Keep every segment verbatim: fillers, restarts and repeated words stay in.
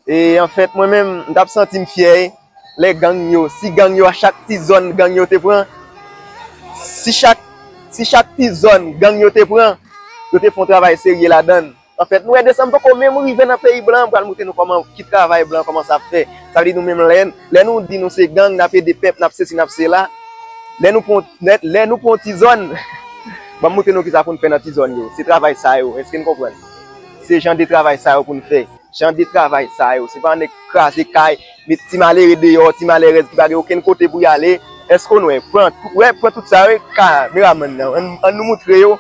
E anfèt, mwen menm, m t ap santi m fyè, lè gang yo, si gang yo, a chak ti zòn gang yo te pran, si chak, si chak ti zòn gang yo te pran, yo te fè yon travay serye ladan l. Anfèt, nou wè desanm poko menm rive nan peyi blan, m pral montre nou kòman, ki travay blan kòmanse ap fè. Sa vle di nou menm lè, lè nou di nou se gang, n ap ede pèp, n ap sesi, n ap sela. Lè nou pran, lè, lè nou pran yon ti zòn, ban m montre nou kisa pou n fè nan ti zòn yo. Se travay sa yo, èske n konprann? Se jan de travay sa yo pou n fè. Jan de travay sa yo, se pa nèg kraze kay, met ti malere deyò, ti malerèz ki pa gen okenn kote pou y ale. Èske w wè? Pran, wè, pran tout sa, wè, kameramann nan. Ann, ann nou montre yo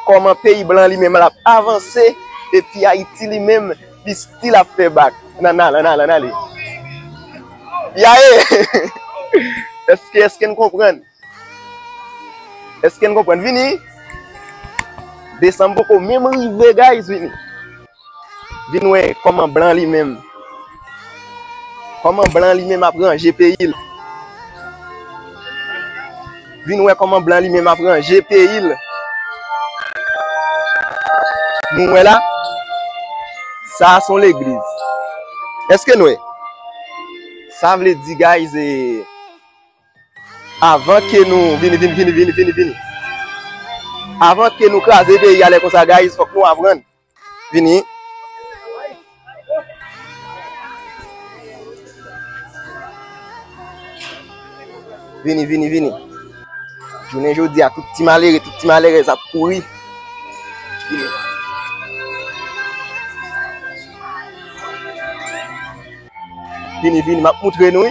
kòman peyi blan li menm l ap avanse, epi Ayiti li menm, li still ap fè bak. Ann, ann ale, ann ale, ann ale. Yaye! Èske, èske n konprann? Èske n konprann? Vini. Desanm poko menm rive, guys, vini. Vin wè kòman blan li menm. Kòman blan li menm ap ranje peyi l. Vin wè kòman blan li menm ap ranje peyi l. Nou wè la? Sa a se yon legliz. Èske n wè? Sa vle di, guys, e, avan ke nou, vini, vini, vini, vini, vini, vini. Avan ke nou kraze peyi a lè konsa, guys, fòk nou aprann. Vini. Vini, vini, vini. Jounen jodi a, tout ti malere, tout ti malerèz ap kouri. Vini. Vini, vini, m ap moutre nou, wi.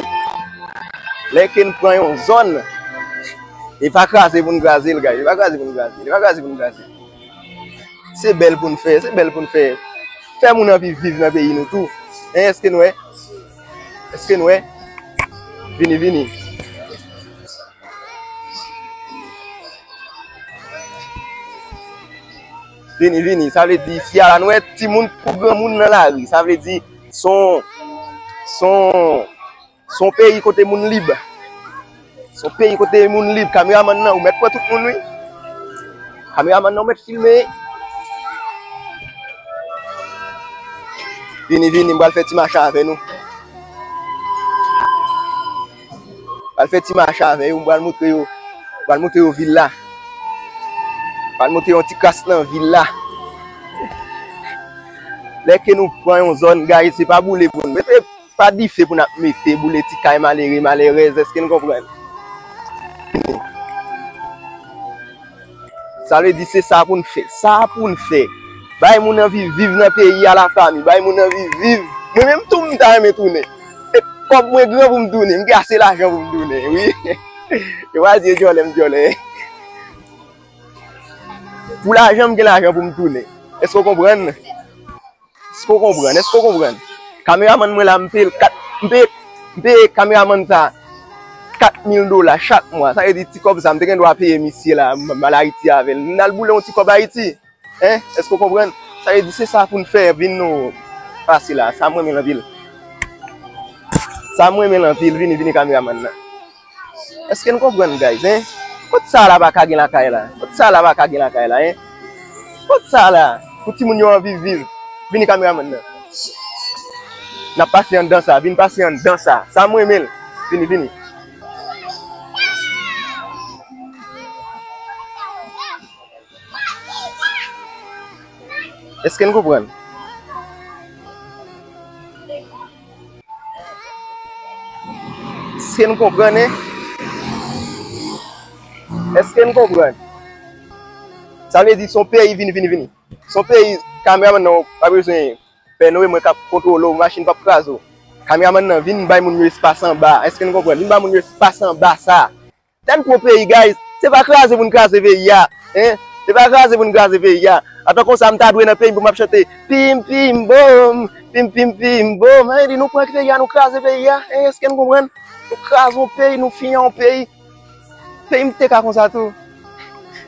Lè ke n pran yon zòn, e pa kraze pou n kraze l, guys. E pa kraze pou n kraze l. E pa kraze pou n kraze l. Se bèl pou n fè, se bèl pou n fè. Fè moun anvi viv nan peyi nou tou. Hein, èske n wè? Èske n wè? Vini, vini. Vini, vini. Sa vle di, isi a la, nou wè timoun kou granmoun nan lari. Sa vle di, son, son, son peyi kote moun lib. Son peyi kote moun lib. Kameramann nan, ou mèt pran tout moun, wi. Kameramann nan, ou mèt filme. Vini, vini, m pral fè ti mache avè nou. Pral fè ti mache avè yo, m pral montre yo, pral montre yo vil la. Pral montre yo yon ti kras nan vil la. Lè ke nou pran yon zòn, guys, se pa boule pou n mete, pa dife pou n ap mete, boule ti kay malere, malerèz, èske n konprann? Sa vle di se sa pou n fè. Sa pou n fè. Bay moun anvi viv nan peyi a, lafanmi. Bay moun anvi viv. Mwen menm tou m ta renmen tounen. E kòb mwen gran pou m tounen. M gen ase lajan pou m tounen, wi. E pa di e djòlè m djòlè. Pou lajan m gen lajan pou m tounen. Èske w konprann? Èske w konprann? Èske w konprann? Kameramann mwen la, m peye l kat, m peye, m peye kameramann sa kat mil dola chak mwa. Sa vle di ti kòb sa, m te gen dwa peye misye la, m, m al Ayiti avè l. M al boule yon ti kòb Ayiti. Hein? Èske w konprann? Sa vle di se sa pou n fè, vin nou pase la. Sa m renmen l anpil. Sa m renmen l anpil, vini, vini kameramann nan. Èske n konprann, guys, hein? Kot sa la pa ka gen lakay la? Kot sa la pa ka gen lakay la, hein? Kot sa la? Pou timoun yo anvi viv. Vini kameramann nan. N ap pase anndan sa. Vin pase anndan sa. Sa m renmen l. Vini, vini. Èske n konprann? Èske n konprann, hein? Èske n konprann? Sa vle di se yon peyi, vini, vini, vini. Se yon peyi, kameramann nan, ou pa bezwen, Pè Noe, mwen k ap kontwole w, machin p ap kraze w. Kameramann nan, vin bay moun yo espas anba. Èske n konprann? Vin bay moun yo espas anba sa. Lè n pran peyi, guys, se pa kraze pou n kraze peyi a, hein? Se pa kraze pou n kraze peyi a. Atan konsa, m ta dwe nan peyi m pou m ap chante pim pim bom, pim pim pim bom. Sa vle di nou pran peyi a, nou kraze peyi a, hein? Èske n konprann? Nou kraze yon peyi, nou fimen yon peyi. Peyi m te ka konsa tou.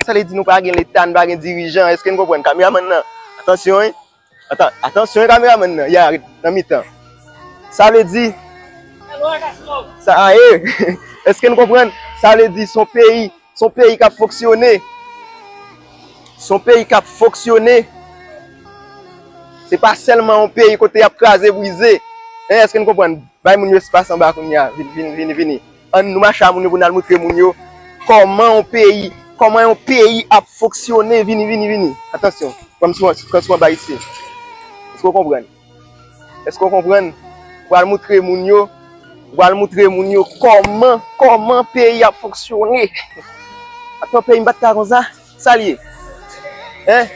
Sa vle di nou pa gen leta, nou pa gen dirijan. Èske n konprann? Kameramann nan, atansyon, wi. Atan-, atansyon, kameramann nan, y a ret nan mitan. Sa vle di, sa a ye. Èske n konprann? Sa vle di, se yon peyi, se yon peyi k ap fonksyone. Se yon peyi k ap fonksyone. Se pa sèlman yon peyi kote y ap kraze brize. Hein, èske n konprann? Bay moun yo espas anba kounye a. Vini, vini, vini, vini. Ann nou mache a moun yo pou n al montre moun yo kòman yon peyi, kòman yon peyi ap fonksyone. Vini, vini, vini. Atansyon, pran m sou, pran sou anba isi. Èske w konprann? Èske w konprann? Ou pral montre moun yo, ou pral montre moun yo kòman, kòman peyi ap fonksyone. Atò, peyi m pa t ka konsa. Sa l ye? Hein?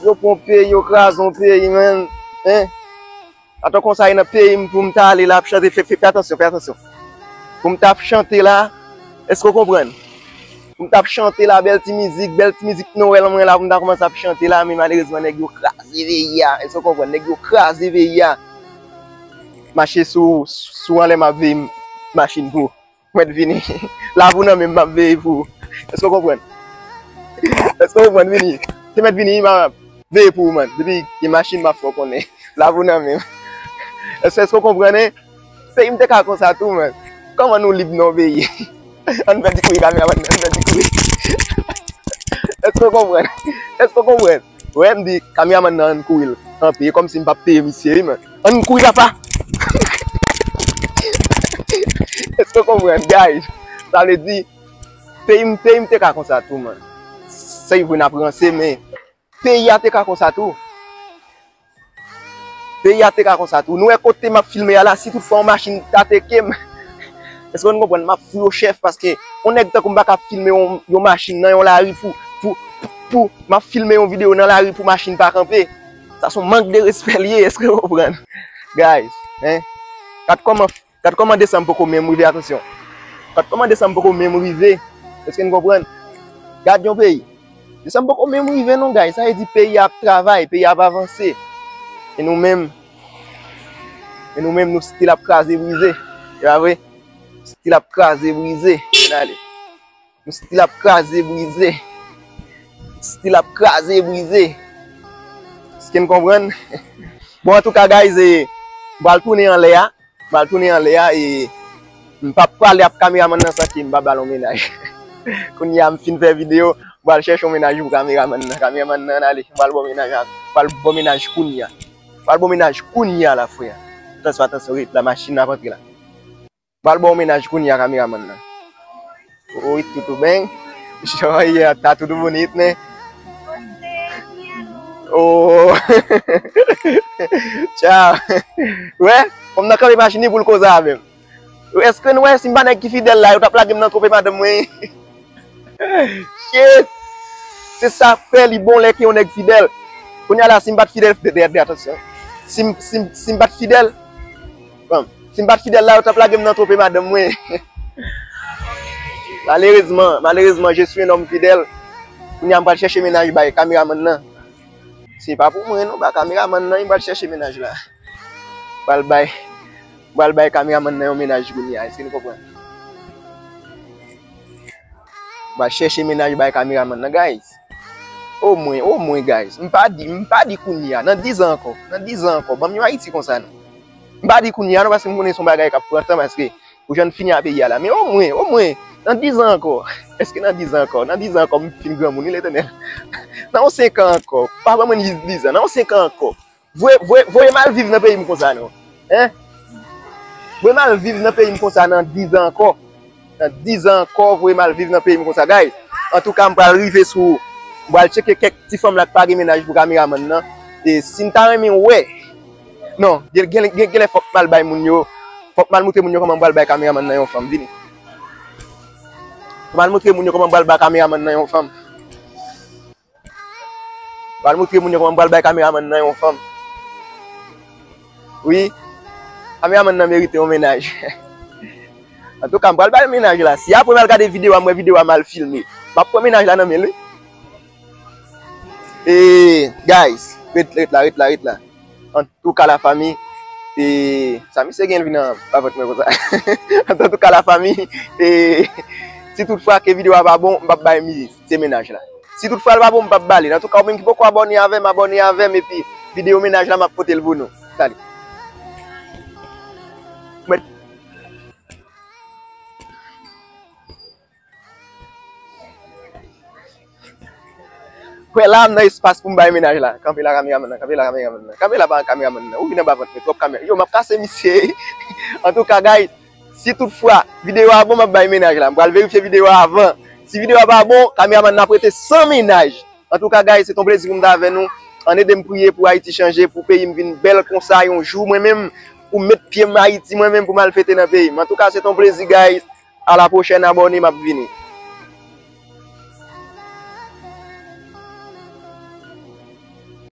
Yo pran peyi, yo kraze yon peyi, menm. Hein? Atò konsa e nan peyi m pou m ta ale la ap chante, fè, fè, fè atansyon, fè atansyon. Pou m ta ap chante la, èske w konprann? Pou m ta ap chante la, bèl ti mizik, bèl ti mizik Nwèl mwen la, pou m ta kòmanse ap chante la, men malerezman nèg yo kraze peyi a, èske w konprann? Nèg yo kraze peyi a. Mache sou, sou anlè m ap veye machin pou. Mèt vini. Lavi w nan men m, m ap veye pou ou. Èske w konprann? Èske w konprann? Vini. Se mèt vini, m ap veye pou ou, man. Depi gen machin, m ap fè w konnen. Lavi w nan men m. Èske, èske w konprann, hein? Peyi m te ka konsa tou, man. Kòman nou lib nan yon peyi? Ann fè ti kouri, kameramann, ann fè ti kouri. Èske w konprann? Èske w konprann? Wè, m di kameramann nan ann kouri l kanpe, e kòmsi m p ap peye misye, wi, man. Ann kouri, papa! Èske w konprann, guys? Sa vle di, peyi m, peyi m te ka konsa tou, man. Se vre n ap ranse, men peyi a te ka konsa tou. Peyi a te ka konsa tou. Nou wè kote m ap filme a la, si tout fwa yon machin ta teke m, èske nou konprann? M ap foure yon chèf, paske yon nèg tankou m pa ka ap filme yon, yon machin nan yon lari pou, pou, pou, m ap filme yon videyo nan lari pou machin pa kanpe. Sa se yon mank de respè l ye, èske w konprann? Guys, hein? Gad kòman, gad kòman desanm poko menm rive, atansyon. Gad kòman desanm poko menm rive, èske n konprann? Gad yon peyi. Desanm poko menm rive non, guys. Sa vle di peyi a ap travay, peyi a ap avanse. E nou menm, e nou menm, nou still ap kraze brize. E pa vre? Still ap kraze brize. Ann ale. Nou still ap kraze brize. Still ap kraze brize. Èske n konprann? Bon, antouka, guys, e, m pral tounen anlè a. M pral tounen anlè a, e m p ap pale ap kameramann nan san ke m pa ba l yon mennaj. Kounye a, m fin fè videyo, m pral chèche yon mennaj pou kameramann nan. Kameramann nan, ann ale, m pral ba w mennaj la. M pral ba w mennaj kounye a. M pral ba w mennaj kounye a la, frè. Atansyon, atansyon, ret la, machin nan ap antre la. M pral ba w mennaj kounye a, kameramann nan. Oi, tudo bem? Joia, tá tudo bonito, né? Oh. Tchau. Wè, fanm nan kanpe machin li pou l koze avè m. Èske nou wè si m pa nèg ki fidèl la, yo t ap lage m nan twonpe madanm mwen? Shit! Se sa k fè li bon lè ke yon nèg fidèl. Kounye a la, si m pa t fidèl, fè, fè, fè atansyon. Si m, si m, si m pa t fidèl, bon, si m pa t fidèl la, yo t ap lage m nan twonpe madanm mwen. Malerezman, malerezman, je suis un homme fidèle. Kounye a, m pral chèche mennaj bay kameramann nan. Se pa pou mwen non, ba kameramann nan, m pral chèche mennaj la. M pral bay, m pral bay kameramann nan yon mennaj kounye a, èske nou konprann? M pral chèche mennaj bay kameramann nan, guys. Omwen, omwen, guys. M pa di, m pa di kounye a, nan diz an ankò. Nan diz an ankò. Ban m yon Ayiti konsa non. M pa di kounye a non, paske m konnen se yon bagay k ap pran tan, paske pou jan n fini a peyi a la. Men omwen, omwen, nan diz an ankò. Èske nan diz an ankò? Nan diz an ankò, m fin granmoun, wi, Letènèl. Nan yon senk an ankò. Pa ban mwen jis diz an. Nan yon senk an ankò. Voye, voye, voye m al viv nan peyi m konsa non. Hein? Voye m al viv nan peyi m konsa nan diz an ankò. Nan diz an ankò, voye m al viv nan peyi m konsa, guys. Antouka, m pral rive sou, m pral tcheke kèk ti fanm la k pa gen mennaj pou kameramann nan. E si n ta renmen wè, non, gen, gen, gen, genlè fòk m al bay moun yo, fòk m al montre moun yo kòman m pral bay kameramann nan yon fanm, vini. Fòk m al montre moun yo kòman m pral bay kameramann nan yon fanm. Pral montre moun yo kòman m pral bay kameramann nan yon fanm. Wi. Kameramann nan merite yon mennaj. Antouka, m pral bay mennaj la. Si apre m al gade videyo a, m wè videyo a mal filme, m ap pran mennaj la nan men l, wi. E, guys, ret, ret la, ret la, ret la. Antouka, lafanmi, e, sa misye gen vin nan, pa vant mwen konsa. Antouka, lafanmi, e, si tout fwa ke videyo a pa bon, m p ap bay misye mennaj la. Si tout fwa l pa bon, m p ap ba li l. Antouka, ou menm ki poko abòne avè m, abòne avè m, epi videyo mennaj la, m ap pote l pou nou. Salut. Mwen Kwè la, m nan espas pou m bay mennaj la. Kanpe la, kameramann nan. Kanpe la, kameramann nan. Kanpe la, pa kameramann nan. Ou vin anba vant mwen, twòp kamera. Yo, m ap kase misye. Antouka, guys, si toutfwa videyo a bon, m ap bay mennaj la. M pral verifye videyo a avan. Si videyo a pa bon, kameramann nan ap rete san mennaj. Antouka, guys, se t on plezi pou m t avè nou. Ann ede m priye pou Ayiti chanje, pou peyi m vin bèl konsa yon jou, mwen menm, pou m met pye m Ayiti, mwen menm, pou m al fete nan peyi m. Antouka, se t on plezi, guys. A la pwochèn, abòne, m ap vini.